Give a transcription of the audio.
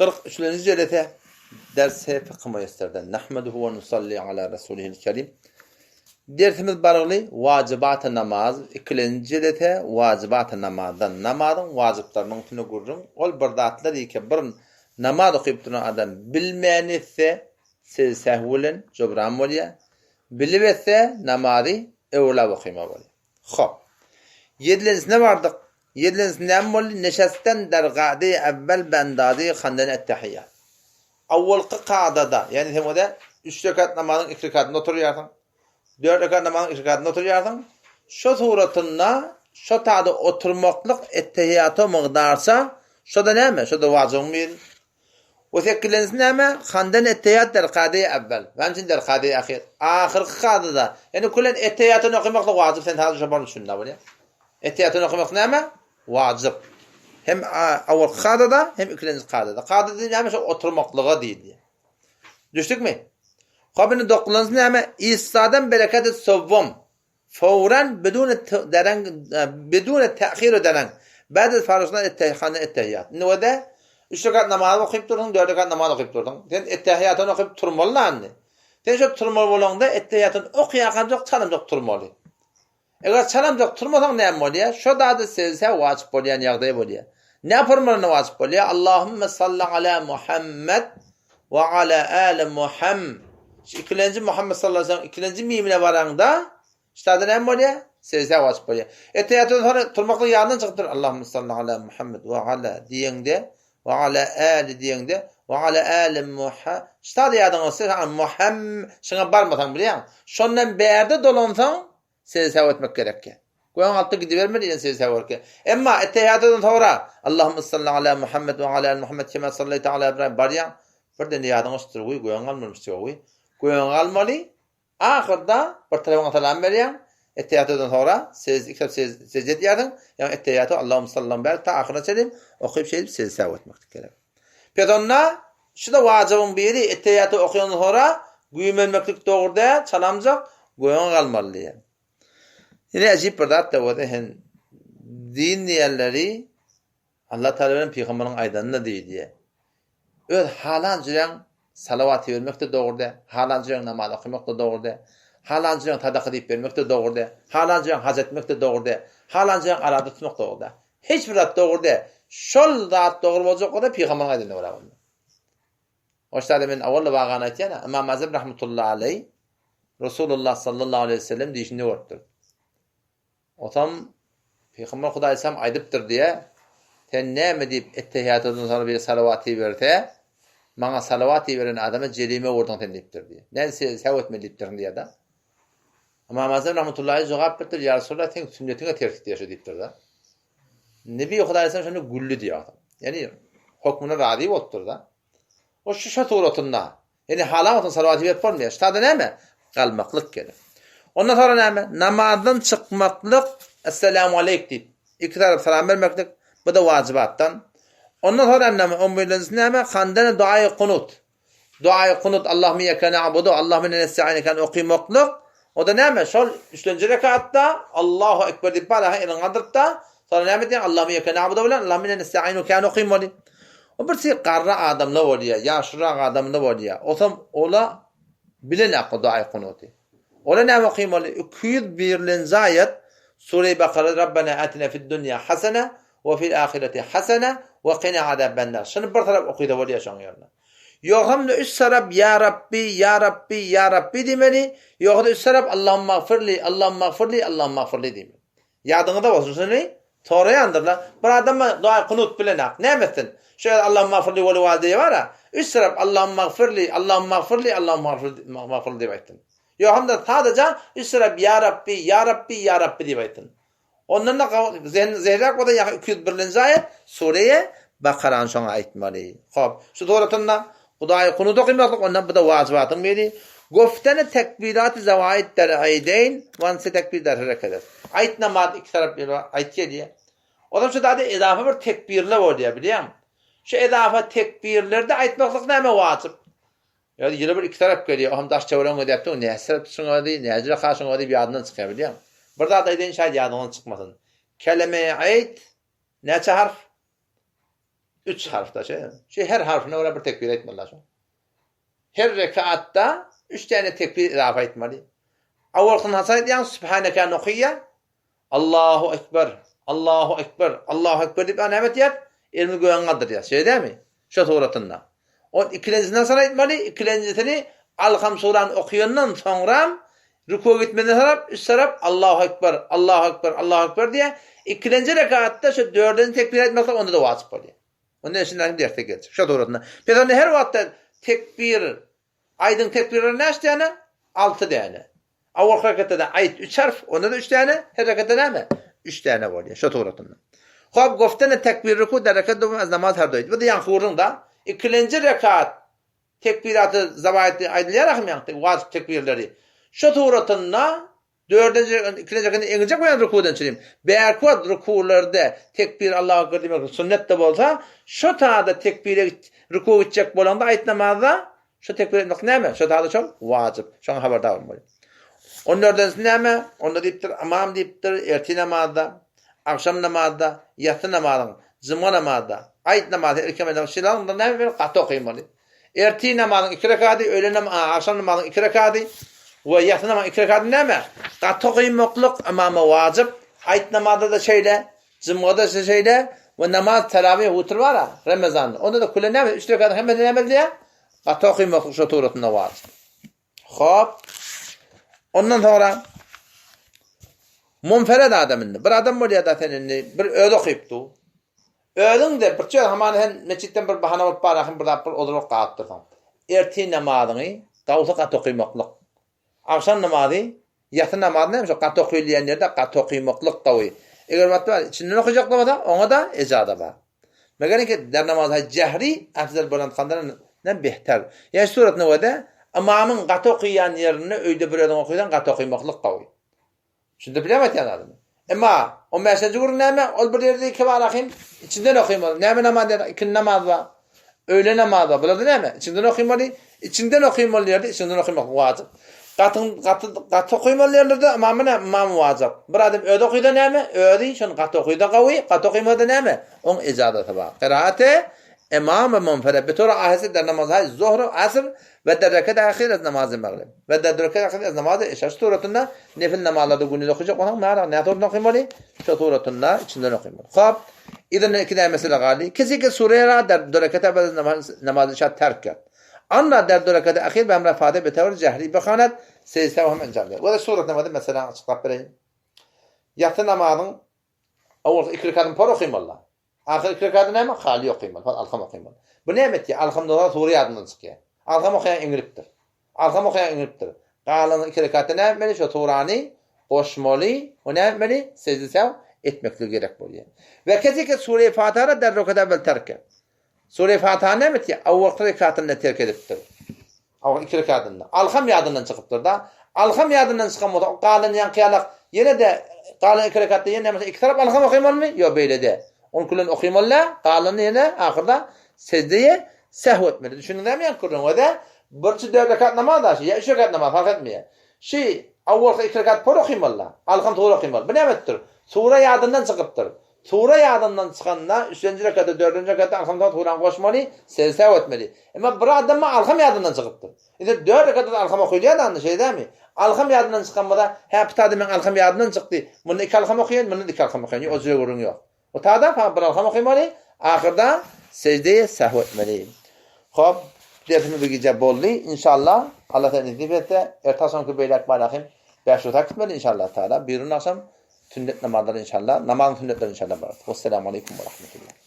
43-nji jelese Ders-i Fykh Müýesserden. Nahmeduhu we nusalli ala Rasulihil Kerim. Dersimiz barygly Wajybat-y namaz, ikilenji jelese Wajybat-y namazdan. Namazyň wajyplarynyň üstünde gürrüň. Ol bir zatlar ýeke bir namaz okyp duran adam bilmän etse, sejde sehw bilen jobran bolýar. Bilip etse, namazy öwrülap okymaly bolýar. Hop. Ýedilenjisine bardyk. Ýedilenjisi näme boldy? Neşesten der gade-i evvel be endaze-i handen ettehiýat. Awwalky kadada, ýagny sen o-da üç rekat namazyň iki rekatynda oturýarsyň. Dört rekat namazyň iki rekatynda oturýarsyň. Şo suratynda şo tada oturmaklyk ettehiýata mygdarça, şo-da näme? Şo-da wajybyň biri. O sekilenjisi näme? Handan ettehiýat der kade-i evvel. Näme üçin der kade-i ahir? Ahyrky kadada. Ýagny külen ettehiýatyny okamaklyk wajyp sen sadece şo baryny düşündä bolýar. Ettehiýatyny okamak näme? Wajyp. Hem awalky kadada, hem ikilenji kadada. Kada diýip näme şo oturmaklyga diýilýär. Düşdükmi? Hop indi dokuzynjysy näme? Issadan bereketi sowwum. Fowran bidune dereň bidune tähir we dereň. Ba'de faruzdan ettehihana ettehiýat. Indi wede üç rekat namaz okyp dursuň, dört rekat namaz okyp dursuň. Sen ettehiýatyny okyp turmaly la indi. Sen şo turmaly bolaňda ettehiýatyny okaýarkaň çalamjak turmaly. Eger çalamjak turmasaň näme bolýar? Şo zady sejde wajyp bolýan ýagdaý bolýar. Näme formulany wajyp bolýar? Allahümme salli ala Muhammed we ala ali Muham. Şu ikilenji Muhammed sallallahu aleyhi ve sellem ikilenji mimine baraňda ştada näme bolýar? Sejde wajyp bolýar. Ettehiýatdan soňra turmaklyk ýadyndan çykypdyr. Allahümme salli ala Muhammed we ala diýeňde we ala ali diýeňde we ala ali Muha ştada ýadyňa düşse Muham şuňa barmasaň bilýäň. Şondan bärde dolansaň Sejde sahw etmek gerekýär. Göwün altda gidibermeli ýene sejde sahw gerekýär. Emma ettehiýatdan soňra Allahumma salli ala Muhammed we ala ali Muhammed kema sallaýta ala Ibrahim barýaň. Birden ýadyňa düşdür, goý göwün galmalymyş diýip, goý. Göwün galmaly. Ahyrda bir tarapyňa salam berýäň. Ettehiýatdan soňra sejde iki tarap sejde edýärsiň. Ýagny ettehiýaty Allahumma salli bäri ta ahyryna çenli okyp şeýdip sejde sahw etmeklik gerek. Pes onda şu-da wajybyň biri, ettehiýaty okaýandan soňra güýmenmeklik dogry däl, çalamjak, göňe galmaly diýýär. Ine äjip bir zat-da bolsa hem din diýenleri Allah Taala bilen pygamberiň aýdanyna diýilýär. Öz halan jüreň salawat bermek-de dogry däl, halan jüreň namaz okamak-da dogry däl, halan jüreň sadaka diýip bermek-de dogry däl, halan jüreň haj etmek-de dogry däl, halan jüreň arada tutmak dogry däl. Hiç bir zat dogry däl. Şol zat dogry boljak bolsa pygamberiň aýdanyna görä bolmaly. Oşda men awal wagany aýtýan, Ymam Azam rahmetullahi aleý Resulullah sallallahu aleýhi we sellem diýşini görüpdir. Otam Pygamber Hudaý sam aýdypdyr diýä, sen näme diýip ettehiýatdan soňra bir salawat iberse, maňa salawat iberen adama jerime urduň sen diýipdir diýä. Näme sen säw etmeli diýipdirsiň diýä-de. Ymam Azam rahmetullahi jogap beripdir, Ýa Resulallah, seň sünnetiňe ters diýýär şo diýipdir-de. Nebi Hudaý aleyhisselam şonda güldi diýýär. Ýani hokmuna razy bolupdyr-da. O şu şo suratynda, ýani halan bolsa salawat berip bolmaýar. Ştada näme? Galmaklyk gerek. Ondan sonra näme? Namazdan çykmaklyk, Esselamu aleyk diýip, iki tarap salam bermeklik, bu da wajybatdan. Ondan sonra näme? On birinjisi näme? Handana duaýy kunut. Duaýy kunut Allahümme iyyake na'budu, Allahümme inna nesta'ineke okymaklyk. O-da näme? Şol üçlenji rekatda Allahu ekber diýip baraha eliňi galdyryp-da, soňra näme edýäň? Allahümme iyyake na'budu bilen Allahümme inna nesta'inuke okymaly. O bir şey garry adamda bolýar, ýaşurak adamda bolýar. Osam ola bilenok o duaýy kunuty. Ola näme okymaly? 201-nji aýat Sure-i Bakara Rabbena atina fid dunýa hasene we fil ahireti hasene we qina azabennar. Şuny bir tarap okysa bolýar şoň ýerine. Ýogsam-da üç tarap Ýa Rabbi, Ýa Rabbi, Ýa Rabbi diýmeli, ýogsa-da üç tarap Allahumagfirli, Allahumagfirli, Allahumagfirli diýmeli. Ýadyňyzda bolsun şuny soraýandyrlar. Bir adama dua kunut bilenak. Näme etsin? Şu ýerde Allahumagfirli we li walideýe bar-a. Üç tarap Allahumagfirli, Allahumagfirli, Allahumagfirli diýip aýtsyn. Ýogsam-da sadaja üç tarap Ýa Rabbi, Ýa Rabbi, Ýa Rabbi diýip aýtsyn. Ondan-da zerräk bolsa ýa 201-nji aýat Sure-i Bakarany şoňa aýtmaly. Hop, şu suratynda Hudaýy kunut okymaklyk ondan bu-da wajybatyň biri. Gofteni tekbiraty zawaid der eýdeýn wanse tekbir der hereket. Aýt namaz iki tarap aýt gelýär. Ozal şu zady edafa bir tekbirler bolýar bilýäňmi? Şu edafa tekbirlerde aýtmaklyk näme wajyp? Ýa ýyly bir iki tarap gelýär, o hem daş töweregiňe däpdiň, näçe tarap şuňa diý, näce raka şuňa diýip ýadyndan çykýar bilýäňmi? Bir zat aýdaýyn şaýat ýadyňdan çykmasyn. Keleme-i aýt näçe harf? Üç harfda şe. Şu her harfyna görä bir tekbir aýtmaly şu. Her rekatda üç däne tekbir izafa aýtmaly. Awalkyny haçan aýdýaň? Sübhanekany okaýar. Allahu ekber, Allahu ekber, Allahu ekber diýip näme etýär? Elini göge galdyrýar. Şeýle dälmi? Şo suratynda. O ikilenjisini haçan aýtmaly? Ikilenjisini Alham surany okaýandan soňram rukuwa gitmeden sarap, üç sarap Allahu ekber, Allahu ekber, Allahu ekber diýýär. Ikilenji rekatda şu dördünji tekbir aýtmaklyk onda-da wajyp bolýar. Onda şundan derse geljek. Şo suratynda. Pes onda her wagtda tekbir Aýdyň tekbirleri näçe däne? Alty däne. Awalky rekatda-da aýt üç harf, onda-da üç däne, her rekatda näme? Üç däne bolýar, şo suratynda. Hop, goftene tekbir ruku der rekat dowam az namaz her doýt. Bu da ýaňky gürrüň-da. Ikilenji rekat tekbiraty zawaýytly aýdylýar ahym ýaňky wajyp tekbirleri. Şo suratynda Dördünji, ikinji rekatda eňiljek bolýan rukudan çynym. Bärki wagt rukularda tekbir Allahu ekber diýmek sünnet-de bolsa, şo tada tekbire rukuwa gitjek bolanda aýt namazda şo tekbir aýtmak näme? Şo tada şol wajyp. Şoňa habardar bolmaly. On dördünjisi näme? Onda diýipdir, ymam diýipdir, ertir namazda, agşam namazda, ýassy namazyň, jumga namazda, aýt namazy erkek şylagyňda näme gaty okaýmaly. Ertir namazyň iki rekady, öýle nam agşam namazyň iki rekady we ýassy namazyň iki rekady näme? Gaty gyýmaklyk ymama wajyp. Aýt namazda-da şeýle, jumgada-da şeýle we namaz terawih witr bar-a Ramazanda. Onda-da küle näme? Üç rekadyň hemmesi näme edilýär? Gaty okymaklyk şo suratynda wajyp. Hop. Ondan soňra munfered adam indi. Bir adam bolýar-da sen indi bir özi okyp dur. Özüň-de bir çöl hamana sen metjitden bir bahana bolup barahyn bir zat bir ozurak galypdyrsyň. Ertir namazyňy gawsy gaty okymaklyk. Agşam namazy, ýassy namazy näme şo gaty okylýan ýerde gaty okymaklyk gawy. Eger wagt bar içinden okajak bolsa oňa-da ejaza bar. Meger ki der namaz hay jehri afzal bolan kandan nem behter. Ýa surat nowada ymamyň gaty okaýan ýerinde öýde bir özüň okaýsaň gaty okymaklyk gawy. Düşündirip bilýärmi aýtýan zadymy? Emma on bäşinji gürrüň näme? Ol bir ýerde iki bar ahym, içinden okymaly. Näme namaz diýýär? Ikindi namaz bar. Öýle namaz bar. Bularda näme? Içinden okymaly. Içinden okymaly ýerde içinden okymak wajyp. Gatyň gaty gaty okymaly ýerlerde ymamy näme? Ymam wajyp. Bir adam özi okysa näme? Özi şony gaty okysa gawy, gaty okymasa näme? Oň ejazasy bar. Kiraate Emam we munfered bi tora aheste der namazhay zuhr, asr we der rekat ahir ez namazy magrib we der rekat ahir ez namazy işa şu suratynda nefil namazlarda gündiz okajak bolsaň nära nä suratynda okymaly şu suratynda içinden okymaly. Hop idin iki däne mesele galdy. Kisi ki sure ra der du rekat evvel namaz namaz işa terk et. Anna der du rekat ahir be emre fatiha bi tewr cehri bi khanet secde hem encam eder. We surat namazy mesela açyklap bereýin. Ýatsy namazyň owal iki rekatyny por okymaly. Ahyr iki rekady näme? Haly okymaly, fal alham okymaly. Bu näme etýär? Alhamda zat sure ýadyndan çykýar. Alham okaýan eňilipdir. Alham okaýan eňilipdir. Galan iki rekatda näme etmeli? Şo surany goşmaly we näme etmeli? Sejde sehw etmekligi gerek bolýar. We kesike sure-i Fatihada der rekada ewwel terk et. Sure-i Fatihany näme etýär? Awwalky rekatynda terk edipdir. Aw iki rekatynda. Alham ýadyndan çykypdyr-da. Alham ýadyndan çykan bolsa, galan ýaňky ýalak ýene-de galan iki rekatda ýene näme iki tarap alham okymalymy? Ýok, beýle däl. Ony külen okymaly däl, galanyny ýene ahyrda sejdeýe sehw etmeli. Düşündiňizmi ýaňky gürrüňi? Özi birinji dört rekat namaz daşy, ýa üç rekat namaz fark etmeýär. Şi awwalky iki rekat por okymaly-da, alham sure okymaly. Bu näme etdir? Sure ýadyndan çykypdyr. Sure ýadyndan çykanda, üçünji rekatda, dördünji rekatda alham soň surany goşmaly, sejde sehw etmeli. Emma bir adama alham ýadyndan çykypdyr. Indi dört rekatda alham okylýar da indi, şeýle dälmi? Alham ýadyndan çykan bolsa, hä, bu tada meň alham ýadyndan çykdy, munda iki alham okaýyn, munda iki alham okaýyn, ýok, o jüre gürrüň ýok. O tada faqat bir alham okymaly, ahyrda sejde sehw etmeli. Hop, dersimiz bu gije boldy. Inşallah, Allah sen nesip etse, erte agşamky beýläk barahym bäş ruta gitmeli inşallah taala. Birun agşam Sünnet namazlary inşallah, namazyň sünnetleri inşallah barar. Wesselamu aleýkum we rahmetullah.